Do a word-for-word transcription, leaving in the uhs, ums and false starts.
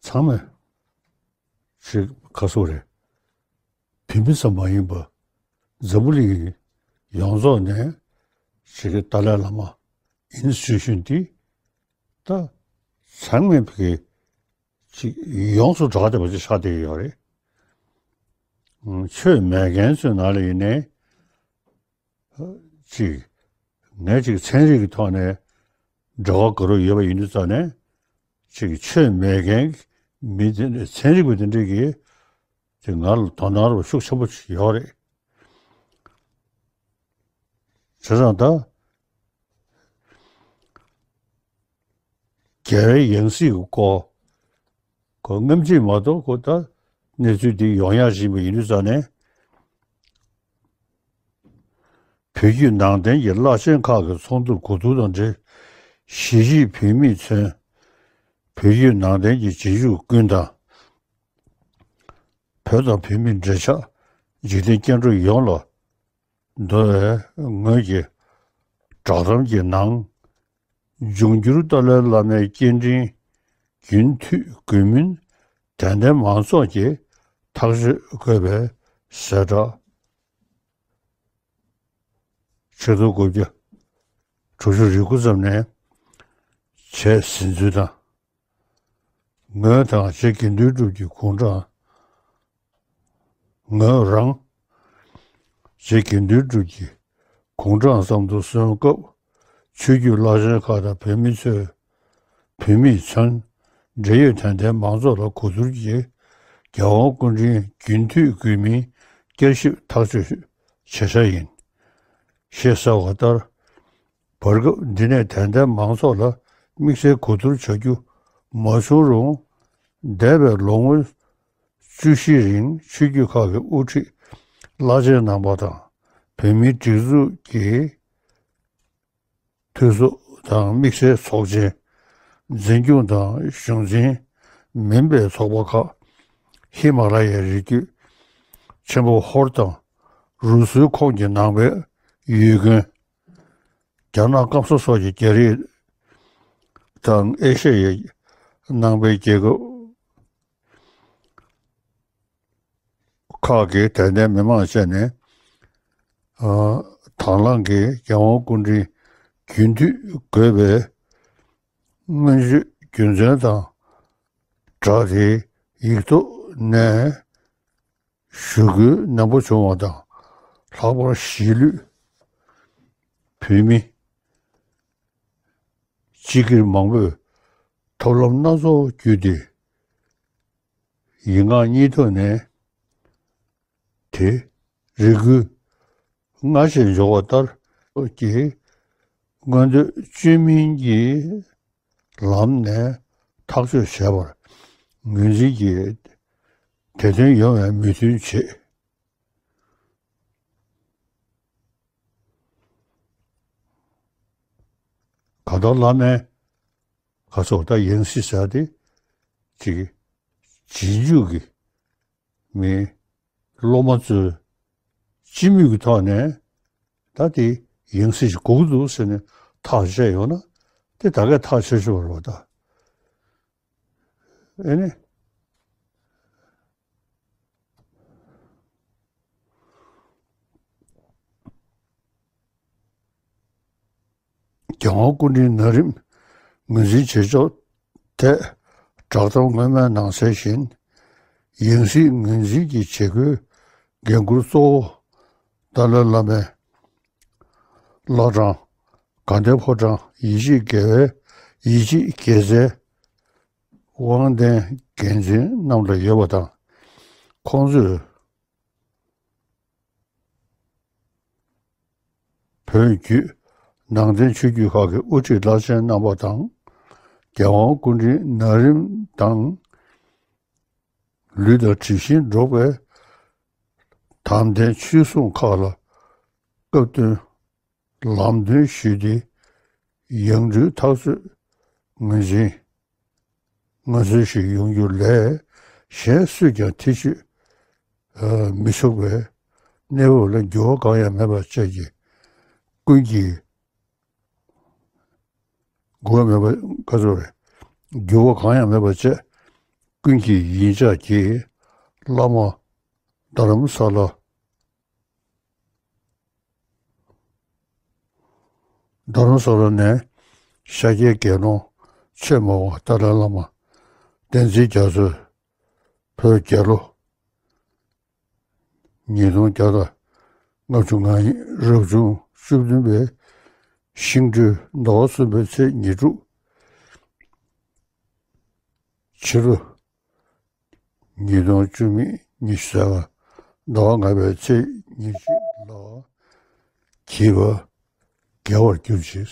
ཚང་མས་ཅིག་ག་སོ་རེད། བོད་མི་ཙམ་མ་ཡིན་པར་འཛམ་བུ་གླིང་ཡོངས་རྫོགས་ནས་ཅིག་ཏཱ་ལའི་བླ་མ་ཡིན་ཟེར་བཞིན་དེ་ད་ཚང་མས་ཕ་གི་ཅིག་ཡོངས་སུ་གྲགས་བསྡད་པ་ཅིག་ཆགས་བསྡད་ཡོད་རེད། ཆོས་མེད་མཁན་ཚོའི་ནང་ལ་ཡིན་ནའི་ཅིག་ངས་ཅིག་ཚན་རིག་གི་ཐོག་ནས་འབྲེལ་བ་དགའ་རབ་ཡོད་པ་ཡིན་དུས་ཙང་ནས་ཅིག་ཆོས་མེད་མཁན་མི་དེ་འདྲ་ཚན་རིག་པ་དེ་འདྲས་ཀྱིས་ཅིག་ང་ལ་དོ་སྣང་རོགས་ཤུགས་ཆེན་པོ་ཡོད་རེད། བྱས་ཙང་ད། རྒྱལ་བའི་ཡང་སྲིད་ཀྱི་སྐོར། ཁོ་སྔ་ཕྱི་མ་གཏོགས་ཁོ་ད་གནས་ཚུལ་འདི་ཡོང་ཡག་བཞིན་པ་ཡིན་དུས་ཙང་ནས། བོད་བརྒྱུད་ནང་བསྟན་གྱི་བླ་ཆེན་ཁག་གི་ཚོགས་འདུར་གོ་བསྡུར་དང་འབྲེལ། གཞིས་བྱེས་བོད་མིས་མཚོན། བོད་བརྒྱུད་ནང་བསྟན་གྱི་རྗེས་འཇུག་ཀུན་དང་། བོད་དང་བོད་མིའི་འབྲེལ་ཆགས་འཇིག་རྟེན་སྐྱེ་འགྲོ་ཡོངས་ལ། མདོ་བའི་ངོས་ཀྱི་བསྒྲགས་གཏམ་གྱི་ནང་། འབྱུང་འགྱུར་ཏཱ་ལའི་བླ་མའི་སྐྱེ་ཕྲེང་རྒྱུན་མཐུད་དགོས་མིན་དད་ལྡན་མང་ཚོགས་ཀྱིས་ཐག་གཅོད་དགོས་པའི་གསལ་བསྒྲགས། ཆིག་སྟོང་དགུ་བརྒྱ་དྲུག་ཅུ་རེ་དགུ་ཙམ་ནས་བྱས་ཟིན་ཚུལ་དང་། ངོས་དང་རྗེ་དགེ་འདུན་གྲུབ་ཀྱི་དགུང་གྲངས། ངོས་རང་རྗེ་དགེ་འདུན་གྲུབ་ཀྱི་དགུང་གྲངས་ཙམ་དུ་སོན་སྐབས། ཆོས་བརྒྱུད་བླ་ཆེན་ཁག་དང་བོད་མི་ཚོས། བོད་མིས་མཚོན། འབྲེལ་ཡོད་དད་ལྡན་མང་ཚོགས་ལ་གོ་བསྡུར་གྱིས། རྒྱལ་དབང་སྐུ་ཕྲེང་རྒྱུན་མཐུད་དགོས་མིན་བསྐྱར་ཞིབ་ཐག་གཅོད་བྱེད་འཆར་ཡིན། ཞེས་གསལ་བ་ལྟར། བར་སྐབས་འདི་ནས་དད་ལྡན་མང་ཚོགས་ལ་དམིགས་བསལ་གོ་བསྡུར་བྱ་རྒྱུ་མ་བྱུང་རུང་། འདས་པའི་ལོ་ངོ་བཅུ་བཞིའི་རིང་ཆོས་བརྒྱུད་ཁག་གི་དབུ་ཁྲིད་བླ་ཆེན་རྣམ་པ་དང་། བོད་མིའི་སྒྲིག་འཛུགས་ཀྱི་འཐུས་ཚོགས་དང་དམིགས་བསལ་ཚོགས་ཆེན། འཛིན་སྐྱོང་དང་གཞུང་འཛིན་མིན་པའི་ཚོགས་པ་ཁག་ཧི་མ་ལ་ཡའི་རི་རྒྱུད་ཆེན་པོ་ཧོར་དང་རུ་སུའི་ཁོངས་ཀྱི་ནང་པའི་ཡུལ་དགོན། རྒྱ་ནག་སྐམ་ས་སོགས་ཀྱི་རྒྱ་རིགས་དང་ཨེ་ཤ་ཡའི་ནང་པའི་རྒྱལ་ཁབ་ཁག་གི་དད་ལྡན་མི་མང་བཅས་ནས། ཨ། དང་བླངས་ཀྱིས་རྒྱལ་དབང་སྐུ་ཕྲེང་རྒྱུན་མཐུད་དགོས་པའི་སྔོན་བརྗོད་རྒྱུ་མཚན་དང་སྦྲགས་ཏེ་ཡིག་ཐོག་ནས་ཞུ་སྐུལ་ནན་པོ་བྱུང་བ་དང་། ལྷག་པར་གཞིས་ལུས་བོད་མི་སྤྱི་སྒེར་མང་པོས་ཐབས་ལམ་སྣ་ཚོགས་བརྒྱུད་དེ། ཡིག་ངག་གཉིས་ཐོག་ནས་དེ་རེ་སྐུལ་སྔར་བཞིན་འཇོག་པ་ལྟར་གྱི་མངོན་འདོད་བཅོས་མིན་གྱི་ལམ་ནས་ཐག་གཅོད་བྱས་པར་ངོས་འཛིན་གྱིས་དེ་དོན་ཡོང་བའི་མོས་མཐུན་བྱེད། གང་ལྟར་བླ་མའི་ག་ཚོད་ད་ཡང་སྲིད་ཟེར་དེ་ཅིག་རྗེས་འཇུག་གི་མི་སློབ་མ་ཚོས་སྤྱི་མོས་ཀྱི་ཐོག་ནས་ད་དེ་ཡང་སྲིད་ཞིག་དགོས་ཀྱི་འདུག་ཟེར་ནས་ཐག་བཅད་ཡོང་ན་དེ་ད་གས་ཐག་ཆོད་ཆོད་རེད་པ་ད། ཨེ་ནི། རྒྱལ་དབང་སྐུ་ཕྲེང་ན་རིམ་ངོས་འཛིན་བྱེད་ཕྱོགས་ཐད་བསྒྲགས་གཏམ་སྔོན་མའི་ནང་གསལ་བཞིན། ཡང་སྲིད་ངོས་འཛིན་གྱི་བྱེད་སྒོའི་འགན་འཁུར་གཙོ་བོ་ཏཱ་ལའི་བླ་མའི་བླ་བྲང་དགའ་ལྡན་ཕོ་བྲང་ཡིད་ཆེས་དགེ་བའི་ཡིད་ཆེས་དགེ་རྩའི་དབང་ལྡན་འགན་འཛིན་རྣམས་ལ་ཡོད་པ་དང་། ཁོང་ཚོས་བོད་བརྒྱུད་ནང་བསྟན་ཆོས་བརྒྱུད་ཁག་གི་དབུ་ཁྲིད་བླ་ཆེན་རྣམ་པ་དང་། རྒྱལ་དབང་སྐུ་ཕྲེང་ན་རིམ་དང་། ལུས་དང་གྲིབ་བཞིན་འགྲོགས་པའི་དམ་ལྡན་ཆོས་སྲུང་ཁག་ལ་སྐབས་བསྟུན་ལམ་སྟོན་ཞུས་ཏེ། ཡང་སྤྲུལ་ཐག་གཅོད་ངོས་འཛིན་ངོས་འཛིན་ཞིག་ཡོང་རྒྱུ་ལས་གཞན་སུས་ཀྱང་ཐེ་བྱུས་མི་ཆོག་པའི་གནས་བབ་ལ་འགྱུར་བ་གང་ཡང་མེད་པ་བཅས་ཀྱི་ཀུན་གྱིས་འགོག་མེད་པ་ག་ཚོད་རེད། འགྱུར་བ་གང་ཡང་མེད་པ་བཅས། ཀུན་གྱིས་ཡིད་འཇགས་ཀྱིས། བླ་མ་རྡ་རམ་ས་ལ། རྡ་རམ་ས་ལ་ནས་ཤཱཀྱའི་དགེ་སློང་ཆོས་སྨྲ་བ་ཏཱ་ལའི་བླ་མ་བསྟན་འཛིན་རྒྱ་མཚོས་བོད་རྒྱལ་ལོ་ཉིས་སྟོང་བརྒྱ་དང་ལྔ་བཅུ་ང་གཉིས། རབ་བྱུང་བཅུ་བདུན་པའི་ཤིང་སྦྲུལ་ཟླ་བ་གསུམ་པའི་ཚེས་ཉེར་དྲུག། ཕྱི་ལོ་ཉིས་སྟོང་བཅུ་མེད་ཉི་ཤུ་རྩ་ལྔ། ཟླ་བ་ལྔ་པའི་ཚེས་ཉེར་གཅིག་ལ་གྱེས་པ་རྒྱལ་བར་གྱུར་ཅིག།